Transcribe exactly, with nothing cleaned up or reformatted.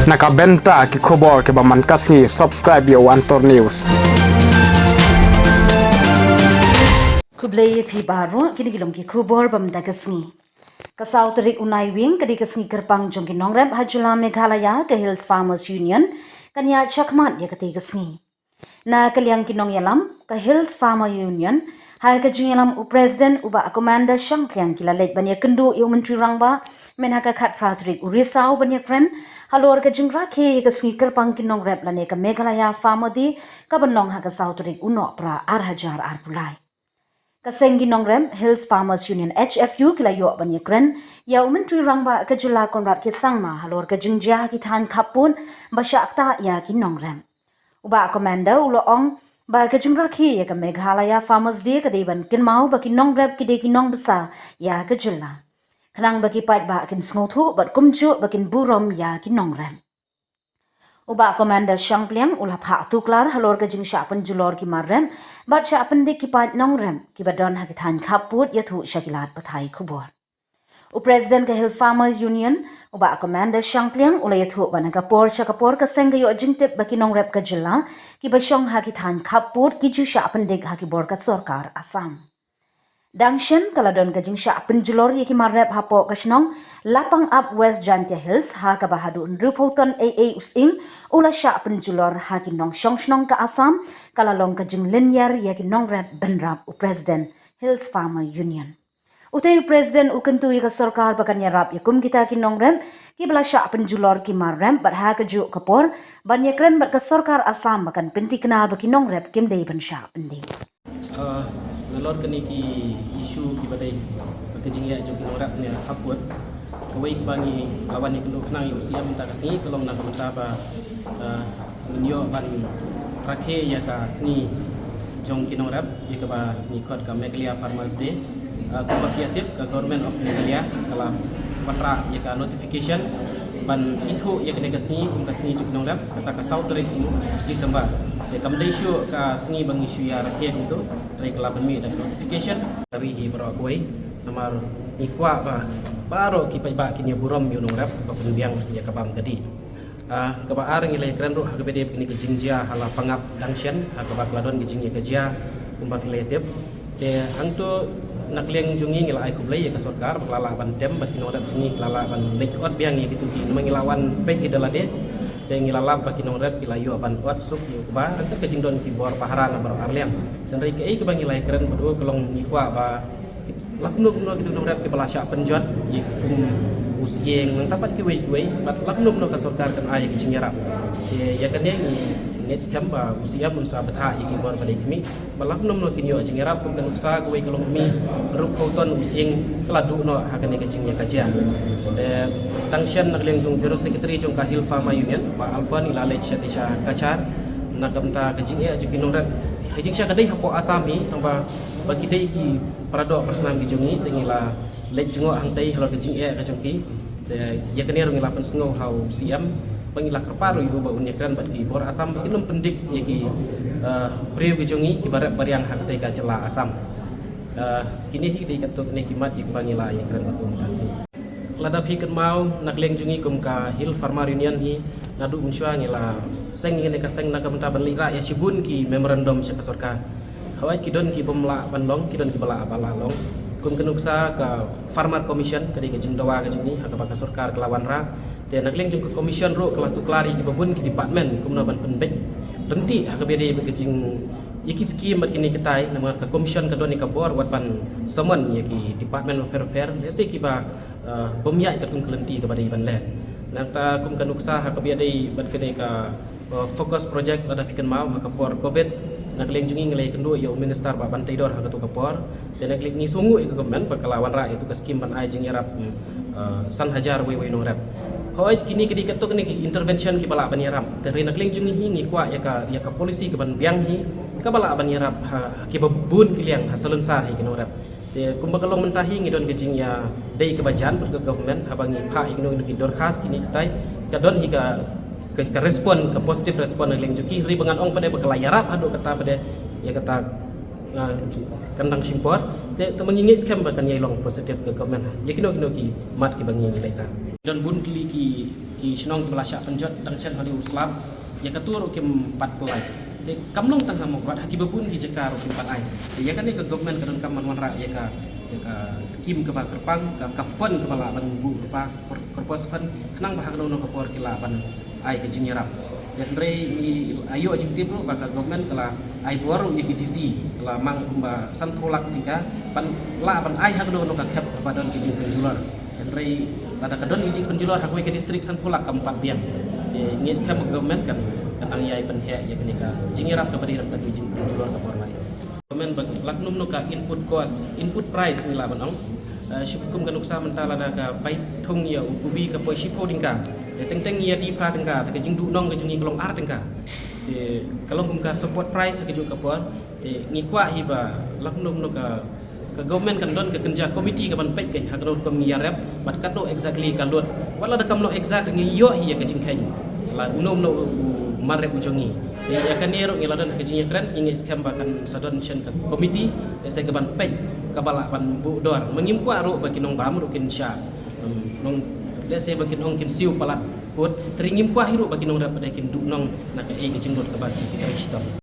Na ka bynta ki khubor kiba man ka sngi, subscribe ïa u Antor News. Khublei ïa phi baroh, kine ki long ki khubor ba mynta ka sngi. Ka saw tarik u Naiwieng ka dei ka sngi kyrpang jong ki nongrep ha jylla Meghalaya, ka Hills Farmers Union kan ïaid shakhmat ïa katei ka sngi. Na ka liang ki nongïalam, ka Hills Farmer Union, ha ka jingïalam u President u Bah Commander Shangpliang, ki la leit ban ïakynduh ïa u Myntri Rangbah mynha ka khatphra tarik u Risaw ban ïakren halor ka jingrakhe ïa ka sngi kyrpang ki nongrep lane ka Meghalaya Farmer Day, kaba long ha ka saw tarik u Nohprah ar hajar arphew lai. Ka seng ki nongrep Hills Farmers Union, H F U, ki la ïoh ban ïakren ïa u Myntri Rangbah ka jylla Conrad K Sangma halor ka jingjia ha ki thaiñ khappud ba shah ktah ïa ki nongrep. U Bah Commander u la ong ba ka jingrakhe ïa ka Meghalaya Farmers Day ka dei ban kynmaw ba ki nongrep ki dei ki nongbsa ïa ka jylla, khnang ba ki paidbah kin sngewthuh bad kumjuh ba kin burom ïa ki nongrep. U Bah Commander Shangpliang u la phah tuklar halor ka jingshah pynjulor ki mar rep bad shah pyndik ki paid nongrep kiba don ha ki thaiñ khappud, ïathuh sha ki lad pathai khubor. U President ka Hill Farmers Union, u Bah Commander Shangpliang, u la ïathuh ba na ka por sha ka por ka seng ka ïoh jingtip ba ki nongrep ka jylla kiba shong ha ki thaiñ khappud ki ju shah pyndik ha ki bor ka sorkar Assam. Dang shen ka la don ka jingshah pynjulor ïa ki mar rep hapoh ka shnong Lapangap, West Jaintia Hills, ha kaba haduh hynriewphew ton ei ei u sying u la shah pynjulor ha ki nongshong shnong ka Assam, ka la long ka jinglynñiar ïa ki nongrep, bynrap u President Hills Farmer Union. Utei u President u kyntu ïa ka sorkar ba kan ïarap ïa kum kita ki nongrep kiba la shah pynjulor ki mar rep, bad ha kajuh ka por ban ïakren bad ka sorkar Assam ba kan pynthikna ba ki nongrep kim dei ban shah pyndik. Nalor kane ki issue kiba dei ka jingïaid jong ki nongrep ne ha khappud, kawei kaba ngi la wan ïakynduh khnang ïa u C M mynta ka sngi ka long na ka bynta ba ngin ïoh ban rakhe ïa ka sngi jong ki nongrep, ïa kaba ngi khot ka Meghalaya Farmers Day. Kumba phi ïa tip, ka Government of Meghalaya ka la wanrah ïa ka notification ban ithuh ïa kane ka sngi kum ka sngi jong ki nongrep, kata ka saw tarik u December. Te kam dei shuh ka sngi ba ngi shu ïa rakhe kumto, hynrei ka la pynmih da ka notification. Ka ri hi baroh kawei, namar ngi kwah ba baroh ki paidbah kin ïa burom ïa u nongrep, ba pynbiang ïa ka bam ka dih. Kaba ar, ngi la ïakren ruh ha kaba ïadei bad kine ki jingjia ha Lapangap dang shen, ha kaba ka la don ki jingïakajia kumba phi la ïa tip. Te hangto na ka liang jong ngi, ngi la ai khublei ïa ka sorkar ba ka la lah ban tem bad ki nongrep jong ngi ki la lah ban leit ot biang ïa kito ki, namar ngi la wan peit hi da lade. Te ngi la lap ba ki nongrep ki la ïoh ban ot suk ïa u kba, ryngkat ka jingdon ki bor pahara na baroh arliang. Hynrei kaei kaba ngi la ïakren bad u ka long, ngi kwah ba la kumno kumno kito ki nongrep kiba la shah pynjot ïa kum u sying, nangta pat kiwei kiwei, bad la kumno kumno ka sorkar kan ai ïa ki jingïarap. Te ïa kane ngi ngeit skhem ba u C M un sa bthah ïa ki bor ba dei khmih, bad la kumno kumno kin ïoh jingïarap. Kum ka nuksa kawei ka longkmie hynriewphew ton u sying ka la duh noh ha kane ka jingïakajia. Te dang shen na ka liang jong u General Secretary jong ka Hill Farmer Union, Bah Alfon, ngi la leit shatei sha Cachar na ka bynta ka jingeh jong ki nongrep. Ha jingshakri hapoh Assam hi, tangba ba ki dei ki para doh para snam ki jong ngi, te ngi la leit jngoh hangtei halor ka jingeh ka jong ki. Te ïa kane ruh ngi la pynsngew ha u C M ba ngi la kyrpad ruh ïa u ba un ïakren bad ki bor Assam ba kin ym pyndik ïa ki, eh, briew ki jong ngi kiba rep ba riang ha katei ka jylla Assam. Eh, kine hi ki dei katto katne ki mat ïa kiba ngi la ïakren bad u mynta ka sngi. Lada phi kynmaw, na ka liang jong ngi kum ka Hill Farmer Union hi, naduh mynshuwa ngi la seng ïa kane ka seng na ka bynta ban leit rah ïa shibun ki memorandum sha ka sorkar. Hooid, ki don ki bym lah ban long, ki don kiba lah ba lah long. Kum ka nuksa ka Farmer Commission ka dei ka jingdawa ka jong ngi ha kaba ka sorkar ka la wanrah. Te na ka liang jong ka Commission ruh ka la tuklar ïa kiba bun ki department kumno ban pynbeit ryntih ha kaba ïadei bad ka jing ïa ki skim bad kine kitai, namar ka Commission ka don ïa ka bor wat ban summon ïa ki department bapher bapher, lehse kiba, eh, bym ïaid katkum ka lynti kaba dei ban leh. Nangta kum ka nuksa ha kaba ïadei bad kane ka, eh, focus project, lada phi kynmaw ha ka por covid, na ka liang jong ngi ngi la ïakynduh ïa u Minister Bah Banteidor ha kato ka por. Te na ka liang ngi sngewnguh ïa ka government ba ka la wanrah ïa kato ka skim ban ai jingïarap, eh, san hajar wei wei nongrep. Hooid, kine ki dei katto katne ki intervention kiba lah ban ïarap. Te hynrei na ka liang jong ngi hi ngi kwah ïa ka, ïa ka policy kaban biang hi kaba lah ban ïarap ha, ha kiba bun ki liang, ha salonsar hi ki nongrep. Te kumba ka long mynta hi ngi don ka jingïadei kaba jan bad ka government, haba ngi phah ïa kino kino ki dorkhas kine kitai, ka don hi ka, ka, ka respond, ka positive respond na ka liang jong ki, hynrei ba ngan ong pat de ba ka la ïarap haduh katta pat de ïa kata, ah, kan dang shim por. Te, te ma ngi ngeit skhem ba kan ïai long positive ka government ïa kino kino ki mat kiba ngi ngi leh. Don bun tylli ki, ki shnong kiba la shah pynjot tang shen ha u slap, ïa katu ruh kim pat pynlait. Te kam long tang ha Mawkyrwat, ha kiba bun ki jaka ruh kim pat ai. Te ïa kane ka government ka donkam ban wanrah ïa ka, ïa ka skim kaba kyrpang, ka, ka fund kaba lah ban buh lypa, kor-, corpus fund, khnang ba ha kano kano ka por ki lah ban ai ka jingïarap. Hynrei ngi ïoh jingtip ruh ba ka government ka la ai bor ruh ïa ki D C, ka la mang kumba sanphew lak tyngka ban lah ban ai ha kano kano ka khep ba don ki jingpynjulor. Hynrei lada ka don ki jingpynjulor ha kawei ka district, sanphew lak kam pat biang. Te ngi ngeit skhem ba ka government kan, kan nang ïai pynheh ïa kane ka jingïarap kaba dei na bynta ki jingpynjulor ka bor ba dei. Government ba la kumno kumno ka input cost, input price ngi lah ban ong. Eh, shu kum ka nuksa mynta lada ka paithung ïa u kubi ka poi shiphew tyngka. Te teng teng ïa die phra tyngka, te ka jingduhnong ka jong ngi ka long ar tyngka. Te ka long kum ka support price ha kajuh ka por. Te ngi kwah hi ba la kumno kumno ka, ka government kan don ka kynja committee kaban peit keiñ ha kano rukom ngi ïarep bad katno exactly ka lut. Wat lada kam long exact, ngi ïoh hi ïa ka jingkheiñ la uno uno u mar rep u jong ngi. Te ïa kane ruh ngi la don ha ka jingïakren, ngi ngeit skhem ba kan sa don shen ka committee, lehse kaban peit, kaba lah ban buh dor. Ma ngim kwah ruh ba ki nongbam ruh kin shah, em, nong, lehse ba kin ong kin siew palat pud. Hynrei ngim kwah hi ruh ba ki nongrep pat de kin duhnong na kaei ka jinglut kaba ki trei shitom.